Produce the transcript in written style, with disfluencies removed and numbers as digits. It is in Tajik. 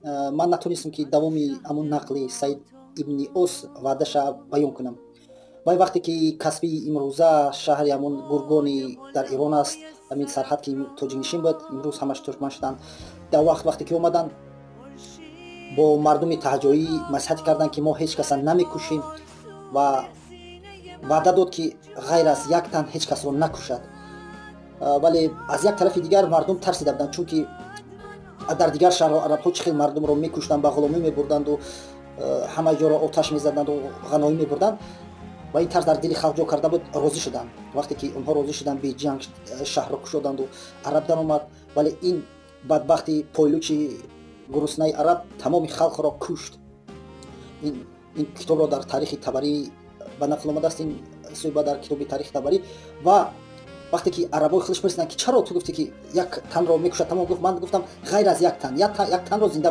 Ман натонистам, ки давоми ҳамун нақли Саид ибни Ос ваъдаша баён кунам. Вай вақте ки касбии имрӯза шаҳри ҳамун Гургони дар Эрон аст, ҳамин сарҳад, ки тоҷикнишин буд, имрӯз ҳамаш туркман шуданд, дар вақт вақте ки омаданд, бо мардуми таҳҷоӣ маслиҳат карданд, ки мо ҳеҷ каса намекушем, ва ваъда дод, ки ғайр аз як тан ҳеҷ касро накушад. Вале аз як тарафи дигар мардум тарсида буданд, чунки дар дигар шаҳрҳо арабҳо чӣ хел мардумро мекуштанд, ба ғуломӣ мебурданду ҳама ҷоро оташ мезаданду ғаноӣ мебурданд, ва ин тарс дар дили халқ ҷо карда буд. Розӣ шуданд. Вақте ки онҳо розӣ шуданд, беҷанг шаҳрро кушоданду араб даромад, вале ин бадбахти пойлучи гуруснаи араб тамоми халқро кушт. Ин китобро дар Таърихи Табарӣ ба нақл омадааст, ин суҳбат дар китоби Таърихи Табарӣ. Ва вақте ки арабои худаш пурсиданд, ки чаро ту гуфтӣ, ки як танро мекушад тамом, гуфт: «Ман гуфтам ғайр аз як тан, як танро зинда